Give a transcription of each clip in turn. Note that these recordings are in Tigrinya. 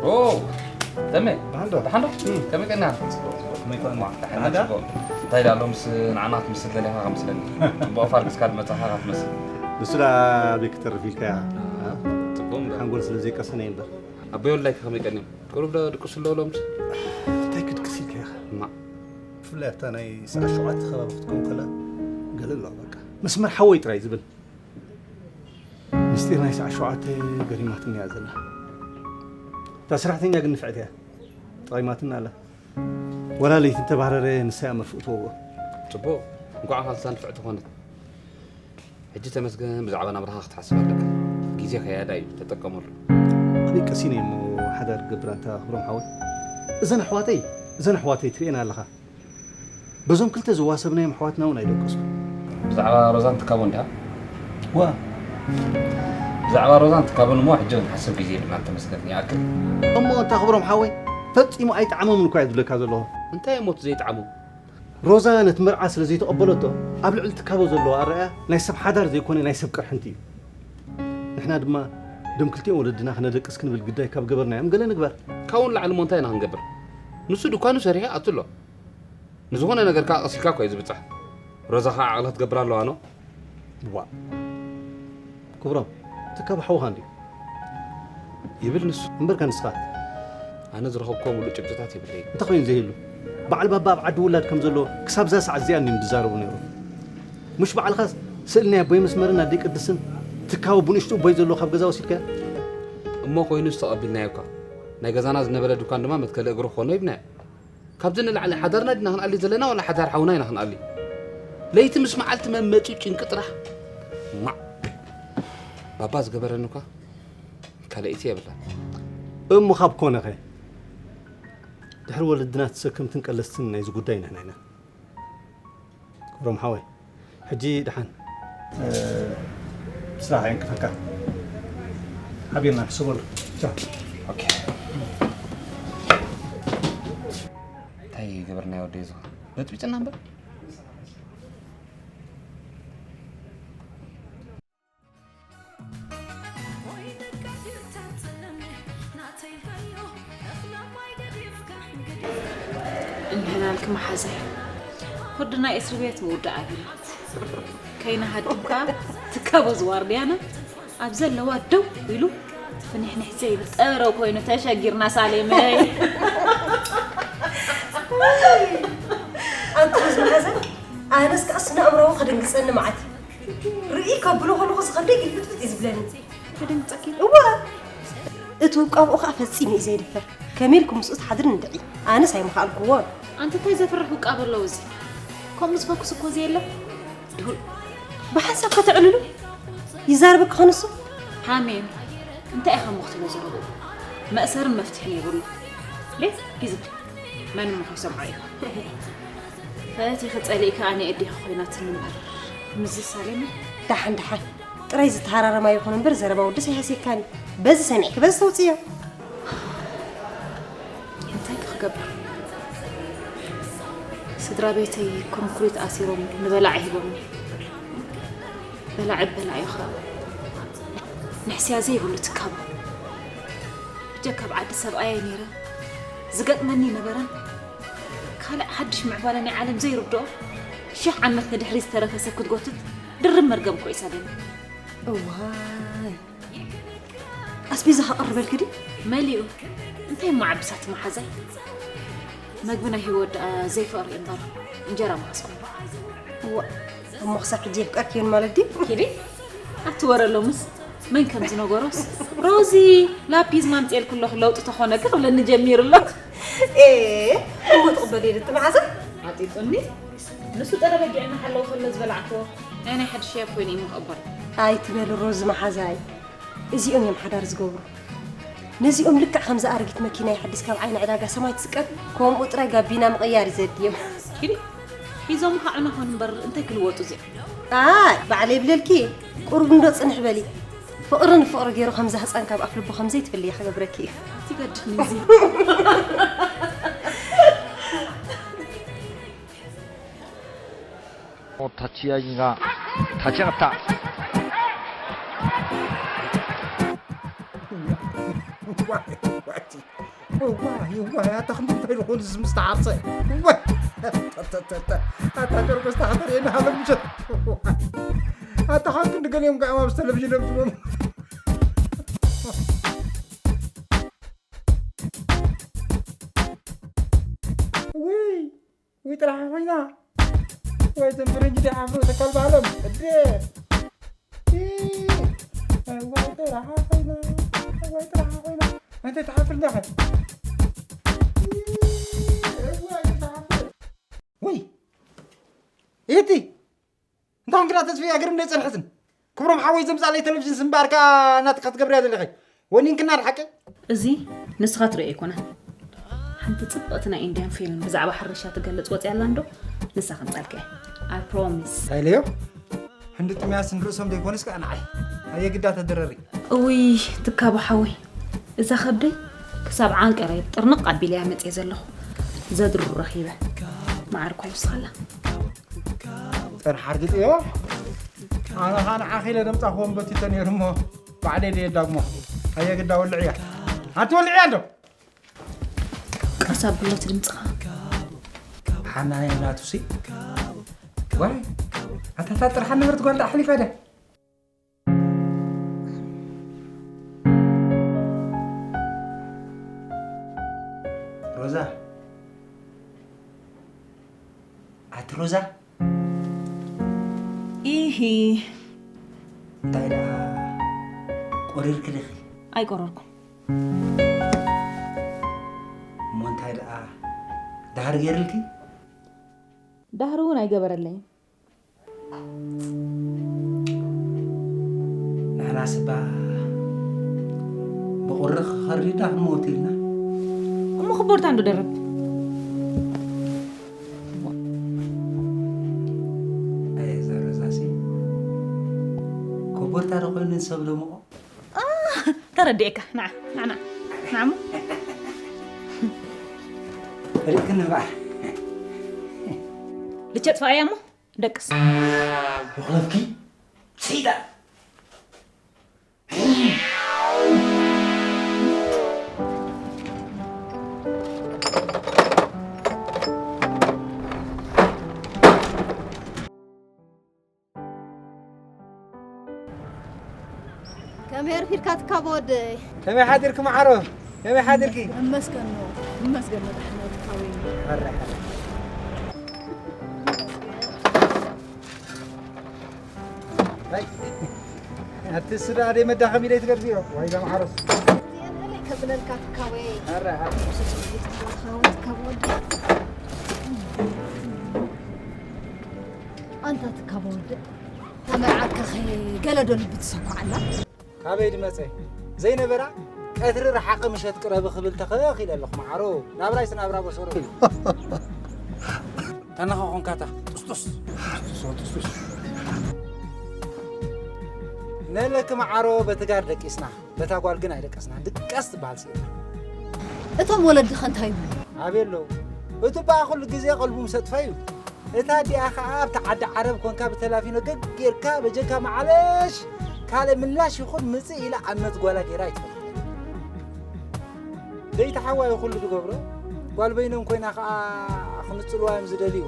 ኦ፣ ተሜ፣ ደሓን ዶ? ደሓን ዶ? እም። ከመይ ቀና? ከመይ ቀና? ደሓን ኣዳ? ጽቡቕ። እንታይ ደኣ ሎምስ ንዓና ክትምስል ደሊኻ ከም መስለኒ። ጽቡቕ ፋርግስካ ዝመጻኻ ኢኻ ትመስል። ንሱ ደኣ ኣበይ ክትተርፍ ኢልካያ? አ፣ ጽቡቕ እምበር። ሓንጎል ስለ ዘይቀሰነ እዩ እምበር። ኣቦይ ወልዳይ ከ ከመይ ቀንዮም? ቁሩብ ዶ ድቅሱ ኣለዎ ሎምስ? እንታይ ክድቅስ ኢልካ ኢኻ? እማ። ብፍላይ ኣብታ ናይ ሰዓት ሸውዓተ ከባቢ ክትከውን ከላ ገለ ኣለዋ በቃ። መስመር ሓወይ ጥራይ ዝብል። ምስጢር ናይ ሰዓት ሸውዓተ ገሪማትኒ እያ ዘላ። እታ ሰራሕተኛ ግን ንፍዕቲ እያ። ጠቒማትና ኣላ። ወላ ለይቲ እንተባህረረ ንሳ እያ መርፍእ ትወግኦ። ጽቡቕ። እንኳዕ ካልሳ ንፍዕቲ ኮነት። ሕጂ ተመስገን ብዛዕባ ናብራኻ ክትሓስብ ኣለካ። ግዜ ከያዳ እዩ፣ ተጠቀመሉ። ኣበይ ቀሲነ እሞ ሓዳር ክገብር ኣንታ ክብሮም ሓወይ? እዘን ኣሕዋተይ፣ እዘን ኣሕዋተይ ትርእየን ኣለኻ። በዞም ክልተ ዝዋሰብናዮም ኣሕዋትና እውን ኣይደቀስኩን። ብዛዕባ ሮዛን ትካቦን ድኣ? ዋ። ብዛዕባ ሮዛን ትካቦን እሞ ሕጂ ክንሓስብ ግዜ የብልናን፣ ተመስገን ይኣክል። እሞ እንታ ክብሮም ሓወይ፣ ፈጺሙ ኣይጠዓሞምን እኳ እየ ዝብለካ ዘለኹ። እንታይ እሞ እቲ ዘይጠዓሞም? ሮዛ ነቲ መርዓ ስለ ዘይተቐበለቶ፣ ኣብ ልዕሊ ትካቦ ዘለዎ ኣረኣእያ ናይ ሰብ ሓዳር ዘይኮነ ናይ ሰብ ቅርሕንቲ እዩ። ንሕና ድማ ደም ክልቲኦም ወለድና ክነደቅስ ክንብል ግዳይ ካብ ገበርናዮም ገለ ንግበር። ካብኡ ንላዕሊ እሞ እንታይ ኢና ክንገብር? ንሱ ድኳኑ ሰሪሑ ኣቱ ኣሎ። ንዝኾነ ነገር ከኣ ቀስ ኢልካ እኮ እዩ ዝብጻሕ። ሮዛ ከኣ ዓቕሊ ክትገብር ኣለዋ ኖ? ዋእ። ክብሮም፣ ትካቦ ሓውኻ እንድዩ። ይብል ንሱ። እምበርከ ንስኻ? ኣነ ዝረኸብክዎ ምሉእ ጭብጥታት የብለይን። እንታይ ኮይኑ ዘይህሉ? በዓል ባባ ኣብ ዓዲ ውላድ ከም ዘሎ ክሳብ እዛ ሰዓት እዚኣ እንድዮም ዝዛረቡ ነይሮም። ምሽ ባዕልኻስ ስእሊ ናይ ኣቦይ መስመርን ኣደይ ቅድስን ትካቦ ብንእሽቱ እቦይ ዘለዎ ካብ ገዛ ወሲድካዮ? እሞ ኮይኑስ ተቐቢልናዮ እኳ። ናይ ገዛና ዝነበረ ድኳን ድማ መትከሊ እግሩ ክኾኖ ሂብናዮ። ካብዚ ንላዕሊ ሓዳርና ዲና ክንኣሊ ዘለና ዋላ ሓዳር ሓውና ኢና ክንኣሊ? ለይቲ ምስ መዓልቲ መመጺኡ ጭንቂ ጥራሕ። ማዕ። ባባ ዝገበረኒ እኳ ካልኣይቲ የብላን። እሞ ካብ ኮነኸ? ድሕሪ ወለድና ተሰከምትን ቀለስትን ናይዚ ጉዳይ ንሕና ኢና። ክብሮም ሓወይ፣ ሕጂ ደሓን፣ እ፣ ስራሕ ኣየንቅፈካ። ሓቢርና ንሕሰበሉ። ቻው። ኦኬ። እንታይ ገበርና ወደይ ዝኾነ? በጥቢጥና እምበር። እንሕናልኪ መሓዛይ፣ ፍርዲ ናይ እስር ቤት ምውዳእ ኣቢሉ ከይናሃድምካ ትካቦ ዝዋርድያና ኣብ ዘለዋ ደው ኢሉ ፍንሕንሕ ዘይብል ጠረው ኮይኑ ተሸጊርና ሳሌመይ። ኣንታ መሓዛይ፣ ኣነስ ከኣ ስነ ኣእምሮኡ ከደንግጸኒ መዓት። ርእይ ከብሎ ከለኹ ዝኸብደይ ግልብጥብጥ እዩ ዝብለኒ። ከደንግጸኪ? እወ። እቲ ውቃብኡ ከኣ ፈጺሙ እዩ ዘይድፈር። ከመይ ኢልኩም ምስኡ ትሓድሪ እንድዒ? ኣነስ ኣይምኸኣልኩዎን። ኣንቲ እንታይ ዘፍርሕ ውቃብ ኣለዎ እዚ? ከምኡ ዝፈኩስ እኮ ዘየለ። ድሁል። ብሓንሳብ ከተዕልሉ? ይዛረበኪ ኸ ንሱ? ሃሜን። እንታይ ኢኻ እሞ ክትብሎ ዘለኹ? መእሰርን መፍትሕን የብሉ። ቤት ሂዝብ። መን እሞ ከይሰምዖ እዩ? ፈቲኺ ጸሊእኪ ኣነ ኣዴኺ ኮይናትኒ እምበር። ምዚ ሳሌመ? ደሓን ደሓን። ጥራይ ዝተሃራረማ ይኹን እምበር ዘረባ ወድስ ኣይሃስየካን እዩ። በዚ ሰሚዕኪ በዚ ተውጽዮ። እንታይ ክገብር? ስድራ ቤተይ ኮንክሪት ኣሲሮም ንበላዒ ሂቦምኒ። በላዒ በላዒ ኸኣ ንሕስያ ዘይብሉ ትካቦ። ብጀካ ኣብ ዓዲ ሰብኣየ ነይረ ዝገጥመኒ ነበረን ካልእ ሓድሽ ምዕባለ ናይ ዓለም ዘይርድኦ ሽሕ ዓመት ንድሕሪት ዝተረፈ ሰብ ክትጎትት ድርብ መርገም እኮ እዩ ሳሌመ። እዋይ። ኣስቤዛ ከቕርበልኪ ድዩ? መሊኡ። እንታይ እሞ ዓብሳት መሓዛይ? መግቢ ናይ ህይወት ደኣ ዘይፍቕሪ እምበር እንጀራ መዓስ ኮይኑ? እዋ፣ እሞ ክሳብ ሕጂ የፍቀርክዮን ማለት ድዩ? ኪዲ፣ ኣቲ ወረ ሎምስ መን ከም ዝነገሮስ? ሮዚ፣ ላፒዝ ማምጽኤልኪ ኣለኹ ለውጢ ተኾነኪ ክብለኒ ጀሚሩ ኣሎ። ኤ፣ እሞ ትቕበል የለ እቲ መሓዛ? ዓጢጡኒ። ንሱ ጠረ በጊዕ እናሓለወ ከሎ ዝበላዕክዎ። ናይ ናይ ሓድሽ ህያብ ኮይኑ እዩ ምቕባል። ኣይትበል ሮዚ መሓዛይ። እዚኦም እዮም ሓዳር ዝገብሩ። ነዚኦም ልክዕ ከምዚ ኣረጊት መኪና የሐዲስ ካብ ዓይኒ ዕዳጋ ሰማይ ትስቀል፣ ከምኡ ጥራይ ጋቢና ምቕያር እዩ ዘድልዮም። ኪዲ፣ ሒዞም ከዕኑ ኾን እምበር እንታይ ክልወጡ እዚኦም? ኣይ፣ ባዕለይ ይብለልኪ፣ ቁሩብ እንዶ ጽንሕ በሊ። ፍቕሪ ንፍቕሪ ገይሩ ከምዛ ህጻን ካብ ኣፍ ልቡ ከምዘይትፍልያ ክገብረኪ እዩ። እቲ ገድፍኒ እዚ። 立ち合いが立ち上がった。 Why? ዋቲ፣ ዋይ፣ ዋይ፣ ኣታ ክንዲ እንታይ ዝኾን እዚ ምስ ተዓርጸ? ዋይ፣ ኣታ፣ ኣታ፣ ኣታ፣ ኣታ ጨርቆስ ተሓተር የና ሃለ ምሸት። ኣታ ካብ ክንዲ ገሊኦም ከኣ ኣብ ቴሌቪዥን እዮም ዝብሎም። ውይ፣ ውይ፣ ጥራሕ ኮይና። ወይ ዘንብር እንጂ ደሓፍሩ ተካል ባለም። እዴ። እይ፣ ዋይ፣ ጥራሕ ኮይና። ዋይ፣ ጥራሕ ኮይና። ኣንተ ተሓፍር እንዳኸ። እይ፣ ዋይ፣ ተሓፍር። ውይ፣ እቲ እንታይ ኮንክራ ተስፍያ ግርም እንደ ጸንሐትን ክብሮም ሓወይ ዘምጻለይ ቴሌቪዥን ስምባርካ እናትካ ትገብርያ ዘለኸ ወኒንክና ድሓቂ። እዚ ንስኻ ትርእዮ ኣይኮነን። ሓንቲ ጽብቕቲ ናይ ኢንድያን ፊልም ብዛዕባ ሕርሻ ትገልጽ ወጽያ ኣላ እንዶ? ንሳ ከምጻልካ እየ። I promise። ታይለዮ? ሕንዲ ጥምያስ ንርእሶም ዘይኮነስ ከኣ ንዓይ ኣየግዳ ተደረሪ። እውይ፣ ትካቦ ሓወይ፣ እዛ ከብደይ ክሳብ ዓንቀረይ ጥርንቕ ኣቢለያ መጽየ ዘለኹ። ዘድሩ ረኺበ። መዓርኳ ይውስኸላ። ጥር ሓርግጥ እዮ። ኣነ ኸኣ ንዓኺ ኢለ ደምጻኹ ወንበቲተ ነይሩ እሞ፣ ባዕለይ ደየ ዳግሞ። ኣየግዳ ወልዕያ። ኣቲ ወልዕያ እንዶ? ክሳብ ብሎት ድምጽኻ። ሓናን ናቱሲ። ዋይ፣ ኣታ እታ ጥርሓን ነበርት ጓል ደኣ ሓሊፋ ደ? ሮዛ። ኣቲ ሮዛ። ኢሂ። እንታይ ደኣ ቆሪርኪ ዲኺ? ኣይቆረርኩን። እሞ እንታይ ደኣ ዳህሪ ገይርልኪ? ዳህሪ እውን ኣይገበረለይን። ንሕናስ እባ ብቑሪ ክኸርድ ኢና ክንሞት ኢልና። እሞ ክቦርታ እንዶ ደርብ። ኣየ እዛ ሮዛሲ፣ ኮቦርታ ዶ ኮይኑ ንሰብ ደምቖ? ኣ፣ ተረዲኤካ። ንዓ፣ ንዓ፣ ንዓ። ንዓ እሞ። ፈሊጥክኒ እምበኣር። ልቸጥፋ እያ እሞ ደቅስ። ይኹለፍኪ ሰይጣን። ከመይ ኣርፊድካ ትካቦ ወደይ? ከመይ ሓዲርኪ መዓሮ? ከመይ ሓዲርኪ? እመስገን ነው። እመስገን ነው። ደሕና ትካቦ። ሕራይ፣ ሕራይ። ኣይ፣ ኣቲ ስዳ ደይ መዳኸሚ ደይ ትገድፍዮ? ዋይ፣ ዛ መዓሮስ። እዚአን እለይ ከብለልካ ትካቦ። ሕራይ፣ ሕራይ። ትካቦ ወደይ። ኣንታ ትካቦ ወደይ። ተመርዓካኸ ገለ ዶ ልቢ ትሰኳዓላ? ካበይ ድመጸ? ዘይነበራ ቀትሪ ረሓቒ ምሸት ቅረቢ ክብል ተኸኽ ኢለ ኣለኹ መዓሮ። ናብራይስ ናብራ በሰሮ እዩ። ተነኸ ኾንካታ ጥስጡስ። ጥስጡስ፣ ጥስጡስ። ነለኪ መዓሮ በቲ ጋር ደቂስና፣ በታ ጓል ግን ኣይደቀስናን። ድቃስ ትበሃል ስኢና። እቶም ወለድኸ እንታይ ይብሉ? ኣበይ ኣለዉ? እቲ በኣ ኩሉ ግዜ ቀልቡ ምሰጥፈ እዩ። እታ ኣዲኣ ኸኣ ኣብቲ ዓዲ ዓረብ ኮንካ ብተላፊኖ ገግ ጌርካ በጀካ መዓለሽ ካልእ ምላሽ ይኹን ምጽእ ኢላ ኣነት ጓላ ጌራ ኣይትፈልጥን። ለይቲ ሓዋ እዩ ኩሉ ዝገብሮ። ጓል በይኖም ኮይና ኸኣ ክንጽልዋ እዮም ዝደልዩ።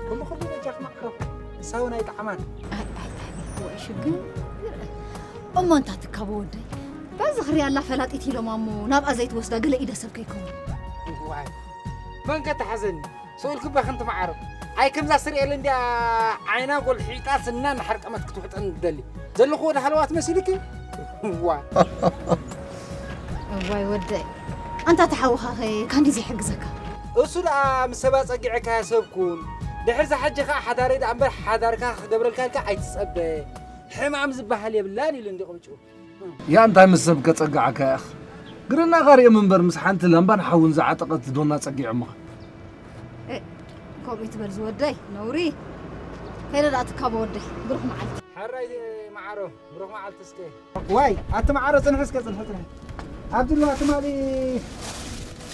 ኩሉ ኩሉ በጃኹም ኣዕርፉ። ንሳ እውን ኣይጠዓማን። ኣይ፣ ኣይ፣ ኣይ፣ ወይ ሽግር። እሞ እንታ ትካቦ ወደይ። በዚ ክሪኣላ ፈላጢት ኢሎም ኣሞ ናብኣ ዘይትወስዳ ገለ ኢደ ሰብ ከይከውን። ዋይ። መን ከተሓዘኒ? ስኡልኪ እባ ክንዲ መዓሮ። ኣይ ከምዛ ስርኤል እንድያ ዓይና ጎልሒጣ ስና እናሓርቀመት ክትውሕጠኒ ትደሊ። ዘለኹዎ ዶ ሃለዋት መሲልኪ? ዋ። እዋይ ወደይ። ኣንታ ተሓውኻኸ ካንዲ ዘይሕግዘካ? እሱ ደኣ ምስ ሰባ ጸጊዐካ ያሰብኩን። ድሕሪ ዝሓጂ ኸኣ ሓዳረይ ደኣ እምበር ሓዳርካ ክገብረልካ ኢልካ ኣይትጸበ። ሕማም ዝበሃል የብላን ኢሉ እንዲ ቅብጭ። ያ እንታይ ምስ ሰብ ከጸግዓካ ያኽ? ግርና ኻሪኦም እምበር ምስ ሓንቲ ላምባን ሓውን ዝዓጠቐት ዶና ጸጊዖምኻ። እ፣ ከምኡ ይትበል ዝወደይ፣ ነውሪ። ከይደ ደኣ ትካቦ ወደይ፣ ብሩኽ መዓልቲ። ሕራይ መዓሮ፣ ብሩኽ መዓልቲ እስከ። ዋይ፣ ኣቲ መዓሮ ጽንሒ እስከ፣ ጽንሒ፣ ጽንሒ። ኣብዚ ኣለዋ ትማሊ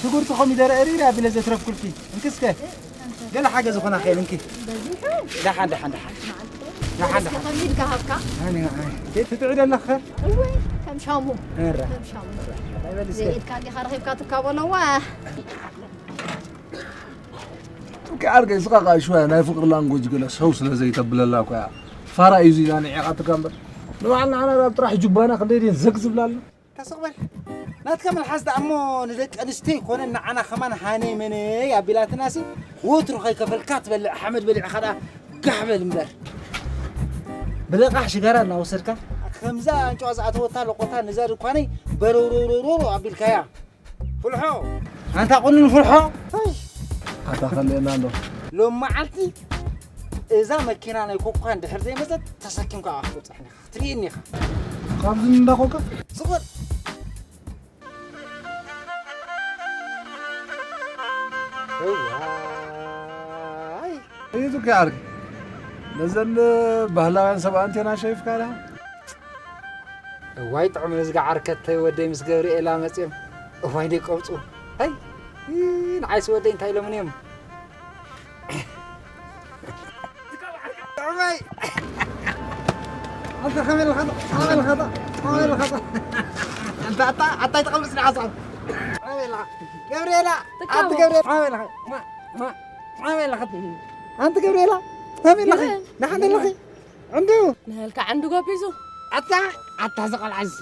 ሽጉርቲ ኮሚደረ እሪር ኣቢለ ዘትረፍኩልኪ። እንኪ እስከ፣ ገለ ሓገዝ ዝኾና ኸይን፣ እንኪ። በዚሑ? ደሓን፣ ደሓን፣ ደሓን። ደሓን፣ ደሓን። ከሚድካ ሃብካ? ኣነ፣ ኣነ። ትጥዒ ደለኸ? እወ፣ ከም ሻሙ። እረ። ከም ሻሙ። ዘይኢድካ እንዲኻ ረኺብካ ትካቦ ነዋ። ኦኬ፣ ዓርከይ፣ እስኻ ከኣ ሽወያ ናይ ፍቕሪ ላንጎጅ ገለ ሰው ስለ ዘይተብለላ እኮ እያ። ፋራ እዩ እዚና ንዒቓትካ እምበር። ንባዕልና ኣና ኣብ ጥራሕ ጁባና ክንደይ ድየን ዘግ ዝብላ ኣሎ። ተስቕ በል። ናትካ መልሓስ ደኣ እሞ ንደቂ ኣንስትዮ ይኮነን ንዓና ከማን ሃነይ መነይ ኣቢላትናሲ ወትሩ ከይከፈልካ ትበልዕ ሓመድ በሊዕኻ ደኣ ጋሕ በል እምበር። ብለቃሕ ሽጋራ እናወሰድካ ከምዛ ኣንጭዋ ዝኣተወታ ለቆታ ነዛ ድኳነይ በረውረውረውረው ኣቢልካያ። ፍልሖ! ኣንታ ቁኑን ፍልሖ! ኣታ ከለና ኣሎ። ሎም መዓልቲ እዛ መኪና ናይ ኮኳን ድሕር ዘይመጸት ተሰኪምካ ክትብጽሕ ኢኻ። ክትርእየኒ ኢኻ። ካብዚ እንዳ ኮካ? ስቕ በል። እዋይ! እዩ እኮ ዓርኪ። ነዘን ባህላውያን ሰብኣንቴና ሸይፍካ ደኣ? እዋይ ጥዑም መዝጋ ዓርከተይ ወደይ ምስ ገብርኤላ መጽዮም። እዋይ ደይ ቆብጹ። ኣይ! ይ፣ ንዓይስ ወደይ እንታይ ኢሎምኒ እዮም? ጥዑመይ! ኣንተ ከመይ ኣለኻ? ከመይ ኣለኻ? ከመይ ኣለኻ? ኣንተ ኣታ ኣታይ ተቐምጥ ስለ ሓሳብ። ከመይ ኣለኻ? ገብርኤላ! ኣንቲ ትካቦ። ገብርኤላ! ከመይ ኣለኻ? ማ ማ ከመይ ኣለኻ? ኣንቲ ገብርኤላ! ከመይ ኣለኺ? ይበል። ናሓን ኣለኺ? ዕንዱ! ንህልካ ዕንዱ ጎቢዙ። ኣታ ኣታ ዝቐልዓሲ።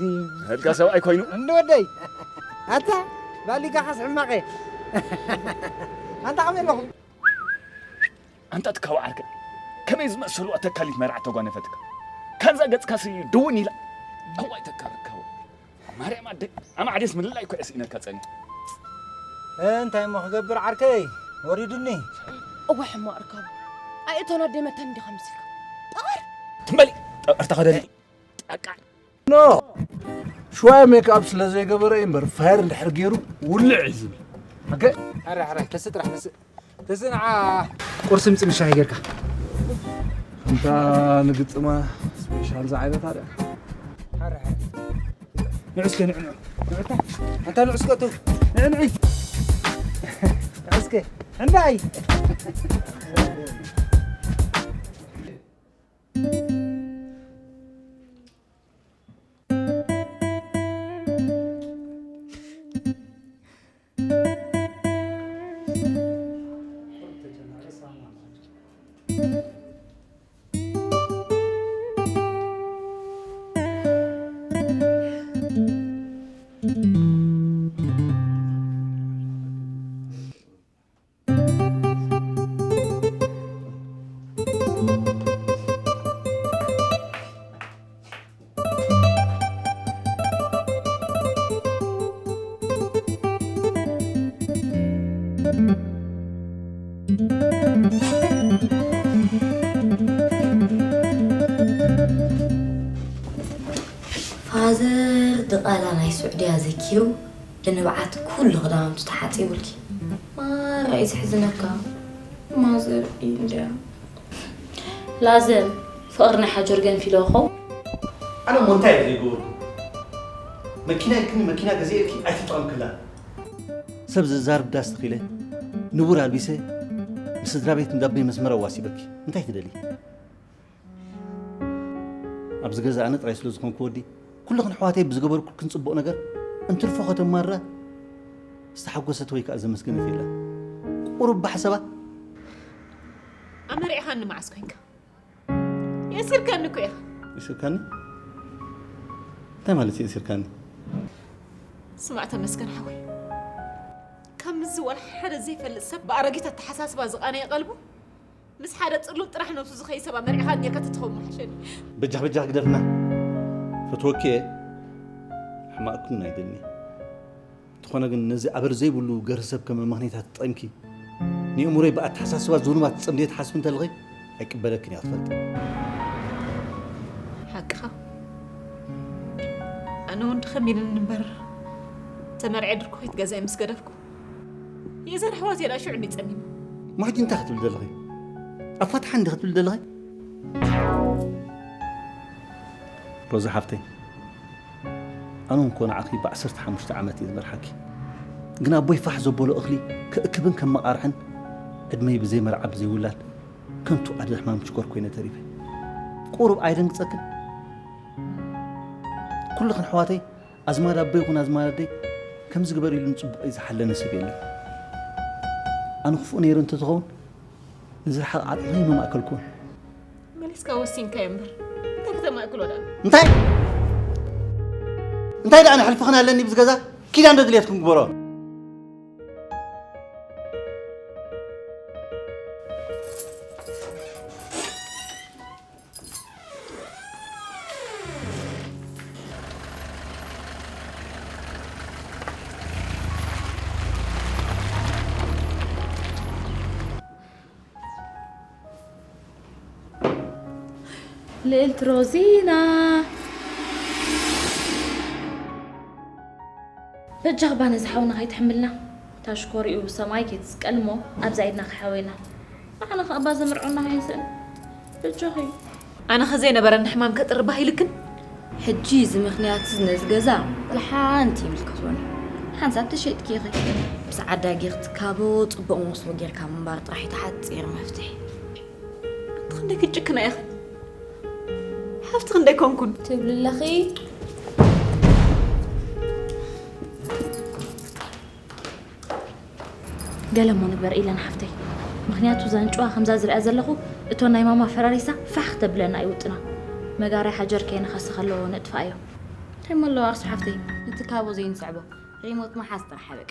ህልካ ሰብኣይ ኮይኑ። ዕንዱ ወደይ! ኣታ ባሊጋኻስ ሕማቐ። ኣንታ ከመይ ኣለኹ? ኣንታ ትካቦ ዓርከይ፣ ከመይ ዝመሰሉ ኣተካሊት መርዓ ተጓነፈትካ? ካንዛ ገጽካሲ ድውን ኢላ። እዋይ ተካረካቦ። ማርያም ኣደ፣ ኣማዕዴስ ምልላይ እኮ እየ ስኢነካ ጸኒሐ። እንታይ እሞ ክገብር ዓርከይ? ወሪዱኒ። እዋይ ሕማቕ ርካቡ። ኣይ እቶን ኣደይ መታን እንዲኻ መሲልካ። ጠቐር! ትም በሊ፣ ጠቐር ተኸደኒ። ጠቃ። ኖ! ሽዋይ ሜክኣፕ ስለ ዘይገበረ እዩ እምበር ፋየር እንድሕር ገይሩ ውልዕ እዩ ዝብል። ኦኬ? ሕራይ፣ ሕራይ፣ ተስእ ጥራሕ፣ ተስእ። ተስእ ንዓ ቁርሲ ምጽ ምሻሂ ጌርካ። እንታ ንግጥማ ስፔሻል ዝዓይነታ ድያ? ሕራይ፣ ሕራይ። ንዑ እስከ፣ ንዑ፣ ንዑ። ንዑ እታ። ኣንታ ንዑ እስከ፣ እቱ። ንዑ፣ ንዑ። ንዑ እስከ። እንታይ? ፋዘር ድቓላ ናይ ስዑድያ ዘኪሩ ብንብዓት ኩሉ ክዳውንቱ ተሓጺቡልኪ። ማራ እዩ ዘሕዝነካ። ማዘር እዩ እንድያ። ላዘር፣ ፍቕሪ ናይ ሓጆር ገንፊ ኢለዎ ኸው። ኣነ እሞ እንታይ እየ ዘይገበርኩ? መኪና ኢልክኒ፣ መኪና ገዚኤልኪ ኣይተጠቐምክላን። ሰብ ዝዛርብ ዳስ ተኺለ፣ ንቡር ኣልቢሰ፣ ንስድራ ቤት እንዳበይ መስመር ኣዋሲበኪ። እንታይ ትደሊ? ኣብዚ ገዛ ኣነ ጥራይ ስለ ዝኾንኩ ወዲ፣ ኩልኽን ኣሕዋተይ ብዝገበርኩልክን ጽቡቕ ነገር እንትርፎ ከተማርራ ዝተሓጎሰት ወይ ከኣ ዘመስገነት የላን። ቁሩብ ባሕ ሰባ። ኣመሪዕኻኒ መዓስ ኮንካ? የእሲርከኒ እኮ ኢኻ። የእሲርከኒ? እንታይ ማለት እዩ የእሲርከኒ? ስማዕ ተመስገን ሓወይ፣ ካብ ምዚ ዋላ ሓደ ዘይፈልጥ ሰብ ብኣረጊት ኣተሓሳስባ ዝቓነየ ቀልቡ ምስ ሓደ ጽሉል ጥራሕ ነብሱ ዝኸይድ ሰብ ኣመሪዕኻኒ ነይርካ ተትኸውን ምሓሸኒ። በጃኽ በጃኽ ግደፍና። ፈትወኪ እየ። ሕማቕክን ኣይደልን እየ። እንተኾነ ግን ነዚ ኣበር ዘይብሉ ገርህ ሰብ ከም መመኽነይታ ተጠቒምኪ ንእምሮይ ብኣተሓሳስባ ዝውንባት ትጸምድዮ ትሓስቢ እንተለኺ ኣይቅበለክን እየ ክትፈልጢ። ሓቅኻ። ኣነ እውን ድኸም ኢልኒ እምበር ተመርዐ ድርኩኺት ገዛይ ምስ ገደፍኩ የዘር ኣሕዋት የዳ ሽዑ እንዲ ጸሚሙ። ማሕጂ እንታይ ክትብል ዘለኺ? ኣፋትሓ እንዲ ክትብል ዘለኺ? ሮዛ ሓፍተይ፣ ኣነ እውን ኮ ንዓኺ ብዓሰርተ ሓሙሽተ ዓመት እየ ዝመርሓኪ። ግን ኣቦይ ፋሕ ዘበሎ እኽሊ ክእክብን ከመቓርሕን ዕድመይ ብዘይ መርዓ ብዘይ ውላድ ከንቱ ኣደ ሕማም ሽኮር ኮይነ ተሪፈ። ቁሩብ ኣይደንግጸክን? ኩልኽን ኣሕዋተይ ኣዝማድ ኣቦይ ይኹን ኣዝማድ ኣደይ ከምዚ ግበር ኢሉኒ ጽቡቕ ዝሓለኒ ሰብ የለን። ኣነ ክፉእ ነይሩ እንተዝኸውን ንዝረሓቕ ዓጥንተይ መማእከልኩዎን። መሊስካ ወሲንካዮ እምበር እንታይ ከተማእክሎ ደኣ? እንታይ እንታይ ደኣ ንሕልፍኽን ኣለኒ ብዝገዛ ኪዳን ዶ ድልየትኩም ግበሮ። ልእልት ሮዚና በጃኽ ባ ነዚ ሓውና ከይትሕምልና። ታሽኮሪኡ ሰማይ ከይትስቀል እሞ ኣብዛ ኢድና ክሓወይና። ንዓና ከኣ ባ ዘምርዖና ከይንስእን በጃኺ። ኣነ ኸ ዘይነበረኒ ሕማም ከጥሪ ባህ ኢልክን? ሕጂ እዚ ምኽንያት እዚ ነዚ ገዛ ወላ ሓንቲ ይምልከቶን እዩ። ሓንሳብ ተሸይጥኪ ኢኺ። ምስ ዓዳጊ ክትካቦ ጽቡቕ መስሎ ጌርካ ምንባር ጥራሕ እዩ ተሓጺር መፍትሒ። ኣንቲ ክንደይ ክትጭክና ኢኺ? ሓፍቲ ክንደይ ኮንኩን? ትብሊ ኣለኺ። ገለ እሞ ንግበር ኢለን ሓፍተይ። ምኽንያቱ እዛ ንጭዋ ከምዛ ዝሪኣ ዘለኹ እቶ ናይ ማማ ፈራሪሳ ፋሕ ክተብለና እዩ ውጥና። መጋርያ ሓጀር ከየነኸሰ ከለዎ ነጥፍኣዮ። እንታይ እሞ ኣለዋ ኣኽሱ ሓፍተይ? እቲ ካቦ ዘይንስዕቦ ሪሞት ምሓዝ ጥራሕ በቃ።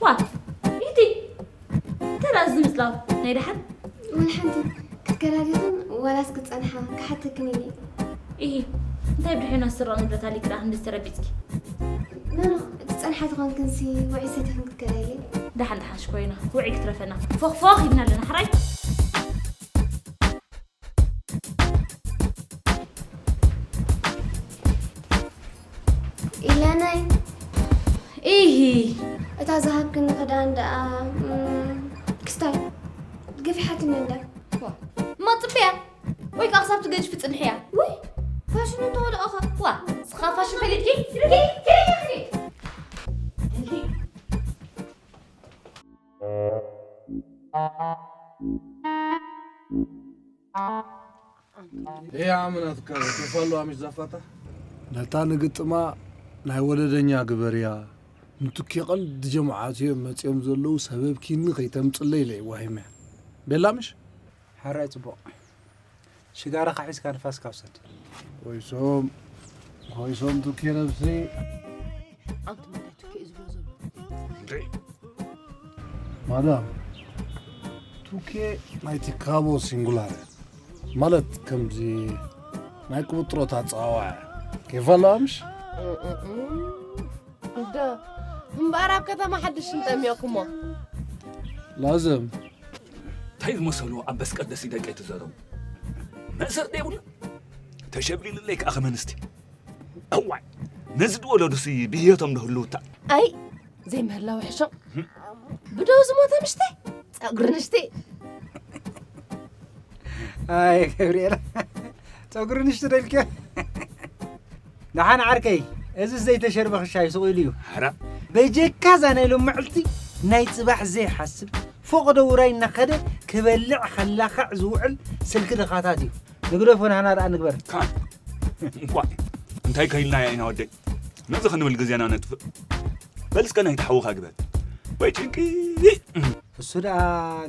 ዋ ኢቲ እንታይ ደኣ እዚ ምጽላው ናይ ደሓን? ወላ ሓንቲ ክትከዳዲኽን ዋላስ ክትጸንሓ ክሓተክን ኢለ። ኢሂ እንታይ ብድሕሪና ዝስረቕ ንብረት ኣሊኪ ደኣ ክንዲ ዝተረቢጽኪ? ኖኖ እቲ ጸንሓ ተኾንክንሲ ውዒ ሰቲኽን ክትከዳ ኢለ። ደሓን ደሓን ሽኮሪና ውዒ ክትረፈና ፎኽ ፎኽ ኢልና ኣለና ሕራይ። ኢለናይ ኢሂ እታ ዝሃብክኒ ክዳን ደኣ እም፣ ክስታይ ገፊሓትኒ እንዳ እማ ጽበያ ወይ ከዓ ክሳብ ትገጅፊ ጽንሕያ። ውይ ፋሽኑ እንተወደቐኻ። ዋ ንስኻ ፋሽን ፈሊጥኪ? እያ ኣመናትካ ከፋሉ ኣሚሽ ዛፋታ ነታ ንግጥማ ናይ ወለደኛ ግበርያ ንቱኪ ቀልዲ ጀምዓት እዮም መፅኦም ዘለዉ ሰበብ ኪኒ ከይተምፅለይ ኢለ ዋሂመ ቤላ ምሽ ሓራይ ፅቡቕ ሽጋራኻ ሒዝካ ንፋስካ ውሰድ ኮይሶም ኮይሶም ቱኪ ነብሲ ኣንቱ ምንታይ ቱኪ እዩ ዝብሎ ዘሎ ማዳም ቱኬ ናይ ቲካቦ ሲንጉላር ማለት ከምዚ ናይ ቅብጥሮት ኣፀዋውዓ ኬፍ ኣለዋ ምሽ? እንደ እምበኣር ኣብ ከተማ ሓድሽ ሽም ጠሚቕኩሞ ላዘም እንታይ ዝመሰሉ ኣንበስ ቀደሲ ደቂ ኣይትዘረቡ መእሰርቲ የብሉ ተሸብሊልለይ ከዓ ከመንስቲ እዋይ ነዚ ድወለዱሲ ብህየቶም ዶ ህልውታ ኣይ ዘይምህላው ሕሾም ብደው ዝሞተ ምሽተይ ጸጉሪ ንሽቲ ኣይ ገብርኤል ጸጉሪ ንሽቲ ደልክዮ ደሓን ዓርከይ እዚ ዘይተሸርበ ክሻይ ስቕ ኢሉ እዩ ሓራ በጀካ እዛ ናይ ሎም መዕልቲ ናይ ጽባሕ ዘይሓስብ ፎቕ ደውራይ እናኸደ ክበልዕ ከላኻዕ ዝውዕል ስልኪ ድኻታት እዩ ንግደፎ ንሃና ደኣ ንግበር እንኳ እንታይ ከይልና ኢና ወደይ ነዚ ክንብል ግዜና ነጥፍእ በል እስከ ናይ ተሓውኻ ግበር ወይ ጭንቂ እሱ ደኣ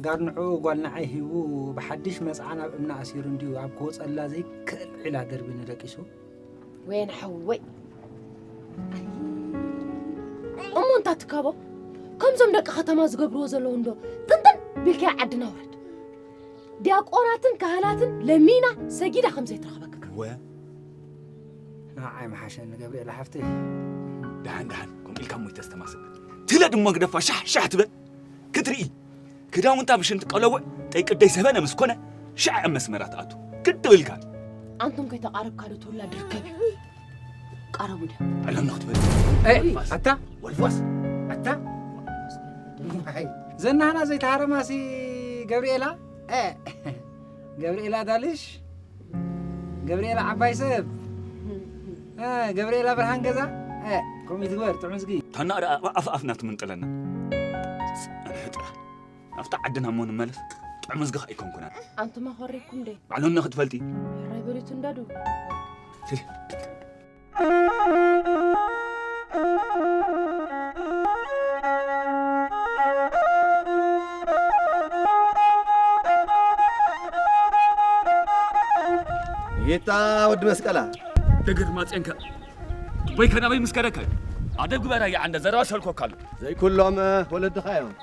ጋር ንዕኡ ጓል ንዓይ ሂቡ ብሓድሽ መጽዓ ናብ እምኒ ኣሲሩ እንድዩ ኣብ ክወጸላ ዘይክእል ዒላ ደርቢ ንደቂሱ ወይን ሓወይ እሞ እንታ ትካቦ ከምዞም ደቂ ከተማ ዝገብርዎ ዘለዉ እንዶ ጥንጥን ቢልካያ ዓድና ውረድ ዲያቆናትን ካህናትን ለሚና ሰጊዳ ከም ዘይትረኽበካ ወ ንዓይ መሓሸኒ ገብርኤል ሓፍተይ ደሓን ደሓን ከምኡ ኢልካ እሞ ይተስተማስል ትለ ድሞ ግደፋ ሻሕ ሻሕ ትበል ክትርኢ ክዳውንታ ብሽንቲ ቀለወ ጠይቅደይ ሰበነ ምስ ኮነ ሻዕ ኣብ መስመራ ትኣቱ ግድብልካ ኣንቱም ከይተቃረብካ ዶ ትውላድ ርከብ እዩ ቀረቡ ደ ዕለምና ክትበል ኣታ ወልዋስ ኣታ ዘናህና ዘይተሃረማሲ ገብርኤላ ገብርኤላ ዳልሽ ገብርኤላ ዓባይ ሰብ ገብርኤላ ብርሃን ገዛ ከምኡ ትግበር ጥዑም ዝጊ ታና ኣፍ ኣፍና ትምንጥለና ንሕጥራ ናብታ ዓድና እሞ ንመለስ ጥዑም ዝግኻ ኣይኮንኩን ኣነ። ኣንቱማ ኾሪኩም ደ ባዕሉና ክትፈልጢ። ራይ በሊቱ እንዳዱ። ይታ ወዲ መስቀላ። እግር ማፅንካ ወይ ከናበይ ምስ ከደካ እዩ። ኣደብ ግበራ ይዓንደ ዘረባ ሰልኮካ ኣሎ። ዘይኩሎም ወለድኻ እዮም።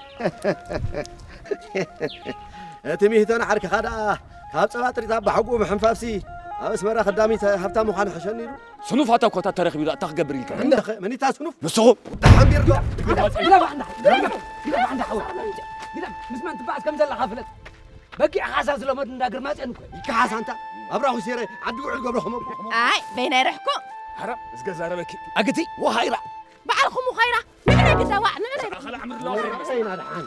እቲ ሚህቶን ዓርክኻ ደኣ ካብ ጸባ ጥሪት ኣባሓጉኡ ምሕንፋፍሲ ኣብ ኣስመራ ከዳሚት ሃብታም ምዃን ሕሸኒ ኢሉ። ስኑፍ ኣታ ኮታ ተረኺቡ ደኣ እንታይ ክገብር ኢልካ? መኒታ ስኑፍ? ንስኹም? ተሓንቢርዶ? ግለፍ ኣንዳ፣ ግለፍ፣ ግለፍ ኣንዳ ሓወይ። ግለፍ፣ ምስ መን ትበኣስ ከም ዘለኻ ፍለጥ። በጊዕ ካሳ ዝለመዱ እንዳ ግርማጽዮን እኮ። ይከሓስ ኣንታ፣ ኣብራኹ ሴረ፣ ዓዲ ውዕል ገብረ ከመ ኣይ፣ በይናይ ርሕኩ። ሓራም፣ እስከ ዛረበኪ። ኣግቲ፣ ወሃይራ። በዓልኹም ወሃይራ። ንመን ግዳ ዋዕ ንመን ኣኸላ ዓምር ለዋ ርአይና ደሓን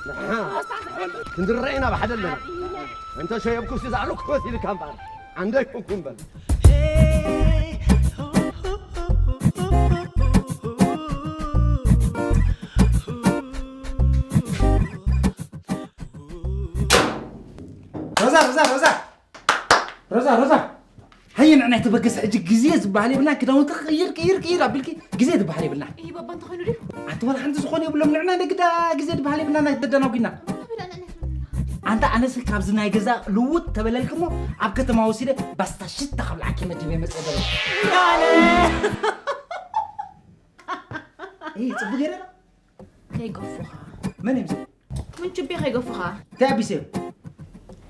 ደሓን ክንዲ ርአይና ብሓደ ኣለና እንተ ሸየብኩ ሲ ዛዕሉ ክወስ ኢልካ እምበኣር ዓንደ ይኩንኩ እምበር ሮዛ ሮዛ ሮዛ ሮዛ ሮዛ ሃየ ንዕና ተበገስ ሕጂ ግዜ ዝበሃል የብልና ክዳውንቲ ቅይር ቅይር ቅይር ኣቢልኪ ግዜ ዝበሃል የብልና እይ በባ እንተኾይኑ ድዩ ኣንቲ ዋላ ሓንቲ ዝኾነ የብሎም ንዕና ንግዳ ግዜ ዝበሃል የብልና ናይ ተደናጉና ኣበላ ንዕና ኣንታ ኣነስ ካብዚ ናይ ገዛ ልውጥ ተበለልክሞ ኣብ ከተማ ወሲደ ባስታ ሽታ ከብልዓኪ መዲበ መፀ ደሎ እይ ፅቡቅ ገይረ ከይገፉኻ መን እዮም ምንችቤ ከይገፉኻ እንታይ ኣቢሰ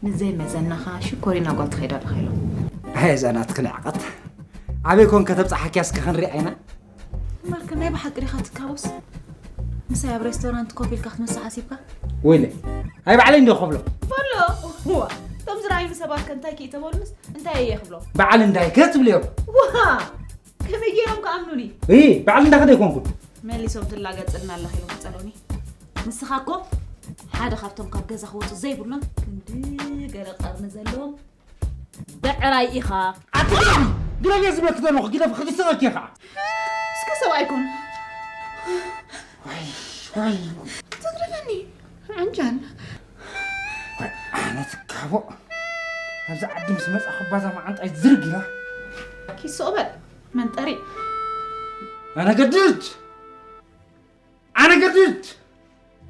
ንዘይ መዘናኻ ሽኮሪና ጓል ትኸይድ ኣለኻ ኢሎም ኣይ እዛ ናትክን ዕቐት ኣበይ ኮን ከተብፅሓኪያ እስከ ክንሪኣ ኢና ማልከ ናይ ብሓቂ ዲኻ ትካቦስ ምሳይ ኣብ ሬስቶራንት ኮፍ ኢልካ ክትመሳ ሓሲብካ ወይለ ኣይ ባዕለይ እንደ ከብሎ በሎ ዋ እቶም ዝረኣዩኒ ሰባት ከ እንታይ ክኢ ተበሉስ እንታይ እየ ክብሎ በዓል እንዳይ ከ ትብልዮም ዋ ከመይ ገይሮም ክኣምኑኒ እይ በዓል እንዳኸደ ኣይኮንኩን መሊሶም ትላገጽልና ኣለኺ ኢሎም ክጸልኡኒ ንስኻ እኮ ሓደ ካብቶም ካብ ገዛ ክወፁ ዘይብሎም ክንዲ ገለ ቀርኒ ዘለዎም ብዕራይ ኢኻ ኣቲ ግደፍ ግደፍ እየ ዝብለኪ ዘለኹ ግደፍ ክስቐኪ ኢኻ እስከ ሰብኣይ ኩን ተግረፈኒ ዓንጃል ኣነ ትካቦ ኣብዚ ዓዲ ምስ መፃኹ ባዛ መዓንጣይ ዝርግ ኢላ ኪሶ በል መንጠሪ ኣነ ገድድ ኣነ ገድድ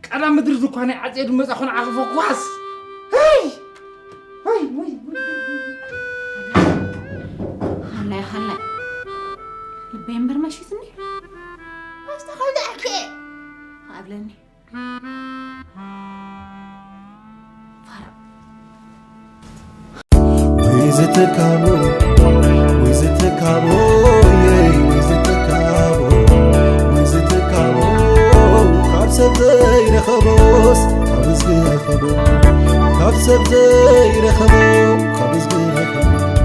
ቀዳም ምድሪ ድኳነይ ዓፅየ ድመፃኹ ንዓኺ ፈኳስ ሃላይ ሃላይ ልበይ እምበር መሽትኒ ኣስተኸልዳዕኪ ኣብለኒ ወይ ዝትካቦ ወይ ዝትካቦ ወይ ዝትካቦ ወይ ዝትካቦ ካብ ሰብ ዘይረኸቦስ ካብ ህዝቢ ረኸቦ ካብ ሰብ ዘይረኸቦ ካብ ህዝቢ ረኸቦ